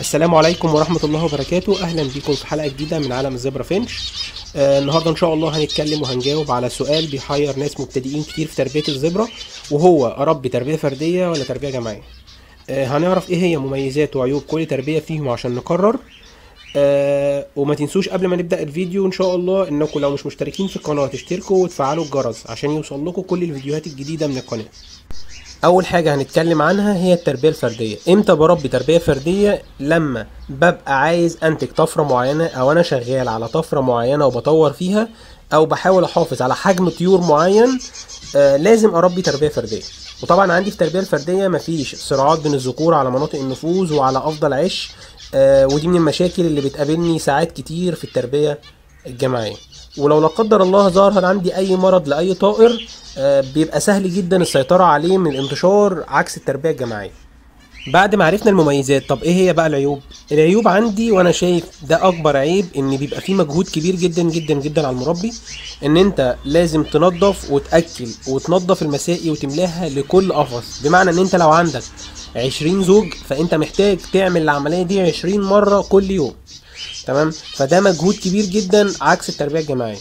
السلام عليكم ورحمة الله وبركاته. أهلا بكم في حلقة جديدة من عالم ال zebra finch. النهاردة إن شاء الله هنتكلم وهنجاوب على سؤال بيحير ناس مبتدئين كتير في تربية ال zebra، وهو أربي تربية فردية ولا تربية جماعية؟ هنعرف إيه هي مميزات وعيوب كل تربية فيهم عشان نقرر. وما تنسوش قبل ما نبدأ الفيديو إن شاء الله إنكم لو مش مشتركين في القناة تشتركوا وتفعلوا الجرس عشان يوصل لكم كل الفيديوهات الجديدة من القناة. اول حاجة هنتكلم عنها هي التربية الفردية. امتى بربي تربيه فردية؟ لما ببقى عايز انتج طفرة معينة، او انا شغال على طفرة معينة وبطور فيها، او بحاول احافظ على حجم طيور معين، لازم اربي تربيه فردية. وطبعا عندي في التربية الفردية مفيش صراعات بين الذكور على مناطق النفوذ وعلى افضل عش، ودي من المشاكل اللي بتقابلني ساعات كتير في التربية الجماعية. ولو لا قدر الله ظهر عندي اي مرض لاي طائر، بيبقى سهل جدا السيطرة عليه من الانتشار، عكس التربية الجماعية. بعد ما عرفنا المميزات، طب ايه هي بقى العيوب؟ العيوب عندي وانا شايف ده اكبر عيب، ان بيبقى فيه مجهود كبير جدا جدا جدا على المربي، ان انت لازم تنظف وتأكل وتنظف المسائي وتملاها لكل قفص. بمعنى ان انت لو عندك 20 زوج فانت محتاج تعمل العملية دي 20 مرة كل يوم، تمام؟ فده مجهود كبير جدا عكس التربية الجماعية.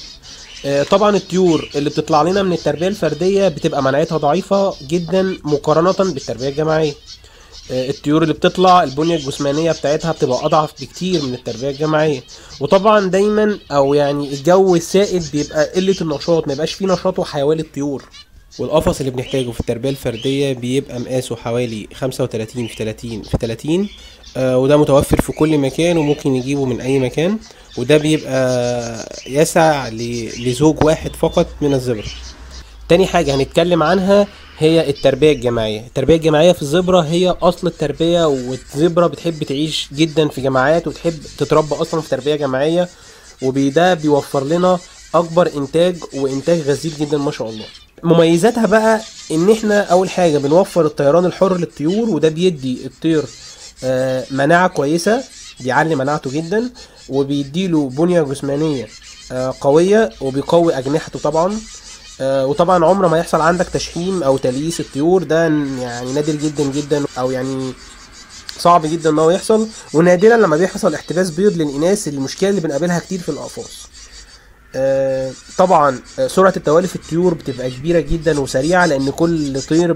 طبعا الطيور اللي بتطلع لنا من التربية الفردية بتبقى مناعتها ضعيفة جدا مقارنة بالتربية الجماعية. الطيور اللي بتطلع البنية الجسمانية بتاعتها بتبقى اضعف بكتير من التربية الجماعية. وطبعا دايما او يعني الجو السائد بيبقى قلة النشاط، ما يبقاش فيه نشاط وحيوية للطيور. والقفص اللي بنحتاجه في التربية الفردية بيبقى مقاسه حوالي 35 في 30 في 30، وده متوفر في كل مكان وممكن نجيبه من اي مكان، وده بيبقى يسع لزوج واحد فقط من ال zebra. تاني حاجة هنتكلم عنها هي التربية الجماعية. التربية الجماعية في ال zebra هي أصل التربية، وال zebra بتحب تعيش جدا في جماعات وتحب تتربى أصلا في تربية جماعية، وبده بيوفر لنا أكبر إنتاج وإنتاج غزير جدا ما شاء الله. مميزاتها بقى إن إحنا أول حاجة بنوفر الطيران الحر للطيور، وده بيدي الطير مناعة كويسة، بيعلي مناعته جدا، وبيديله بنية جسمانية قوية، وبيقوي أجنحته طبعا. وطبعا عمره ما يحصل عندك تشحيم أو تليس الطيور، ده يعني نادر جدا جدا، أو يعني صعب جدا إن هو يحصل. ونادرا لما بيحصل احتباس بيض للإناث، المشكلة اللي بنقابلها كتير في الأقفاص. طبعا سرعة التوالف الطيور بتبقى كبيرة جدا وسريعة، لأن كل طير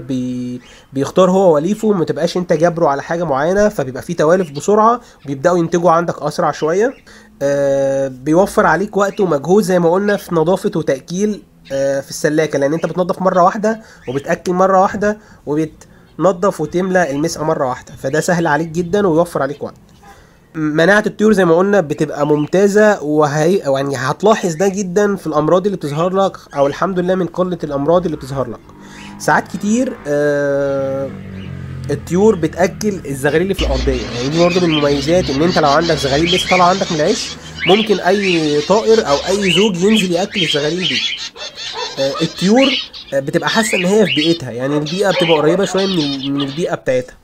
بيختار هو وليفه، ما تبقاش انت جابره على حاجة معينة، فبيبقى فيه توالف بسرعة، بيبدأوا ينتجوا عندك أسرع شوية. بيوفر عليك وقت ومجهود زي ما قلنا في نظافة وتأكيل في السلاكة، لأن انت بتنظف مرة واحدة وبتأكل مرة واحدة وبتنظف وتملى المسقة مرة واحدة، فده سهل عليك جدا ويوفر عليك وقت. مناعة الطيور زي ما قلنا بتبقى ممتازة، وهي يعني هتلاحظ ده جدا في الأمراض اللي بتظهر لك، أو الحمد لله من قلة الأمراض اللي بتظهر لك. ساعات كتير الطيور بتأكل الزغاليل اللي في الأرضية، يعني دي برضه من المميزات، إن أنت لو عندك زغاليل لسه طالعة عندك من العش، ممكن أي طائر أو أي زوج ينزل يأكل الزغاليل دي. الطيور بتبقى حاسة إن هي في بيئتها، يعني البيئة بتبقى قريبة شوية من البيئة بتاعتها.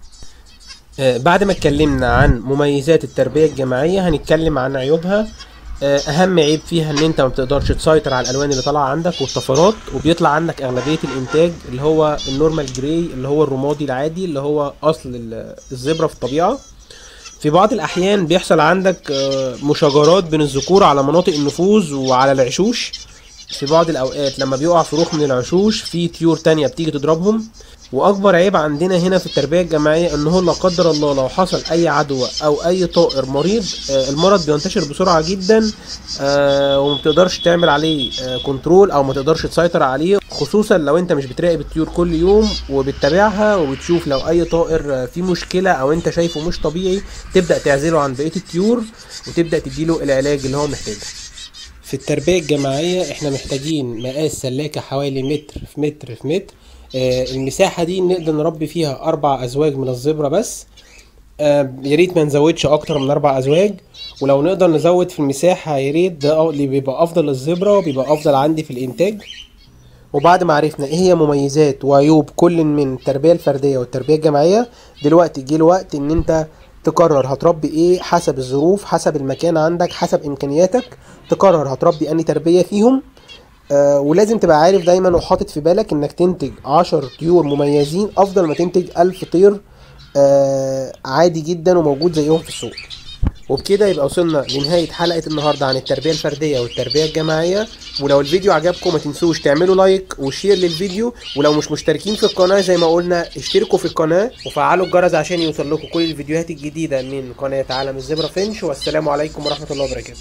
بعد ما اتكلمنا عن مميزات التربية الجماعية هنتكلم عن عيوبها. اهم عيب فيها ان انت ما بتقدرش تسيطر على الالوان اللي طالعه عندك والطفرات، وبيطلع عندك اغلبية الانتاج اللي هو ال normal gray، اللي هو الرمادي العادي اللي هو اصل ال zebra في الطبيعة. في بعض الاحيان بيحصل عندك مشاجرات بين الذكور على مناطق النفوذ وعلى العشوش. في بعض الاوقات لما بيقع فروخ من العشوش في طيور تانية بتيجي تضربهم. واكبر عيب عندنا هنا في التربية الجماعية ان هو لا قدر الله لو حصل اي عدوى او اي طائر مريض، المرض بينتشر بسرعة جدا، وما بتقدرش تعمل عليه control او ما تقدرش تسيطر عليه، خصوصا لو انت مش بتراقب الطيور كل يوم وبتتابعها وبتشوف لو اي طائر فيه مشكلة او انت شايفه مش طبيعي تبدأ تعزله عن بقية الطيور وتبدأ تديله العلاج اللي هو محتاجه. في التربية الجماعية احنا محتاجين مقاس سلاكة حوالي متر في متر في متر. المساحة دي نقدر نربي فيها 4 أزواج من ال zebra بس، ياريت ما نزودش أكتر من 4 أزواج، ولو نقدر نزود في المساحة ياريت، ده اللي بيبقى أفضل لل zebra وبيبقى أفضل عندي في الإنتاج. وبعد ما عرفنا إيه هي مميزات وعيوب كل من التربية الفردية والتربية الجماعية، دلوقتي جه الوقت إن أنت تقرر هتربي إيه حسب الظروف، حسب المكان عندك، حسب إمكانياتك، تقرر هتربي أنهي تربية فيهم. ولازم تبقى عارف دايما وحاطط في بالك انك تنتج 10 طيور مميزين افضل ما تنتج 1000 طير عادي جدا وموجود زيهم في السوق. وبكده يبقى وصلنا لنهاية حلقة النهاردة عن التربية الفردية والتربية الجماعية. ولو الفيديو عجبكم ما تنسوش تعملوا like و share للفيديو، ولو مش مشتركين في القناة زي ما قلنا اشتركوا في القناة وفعلوا الجرس عشان يوصل لكم كل الفيديوهات الجديدة من قناة عالم ال zebra finch. والسلام عليكم ورحمة الله وبركاته.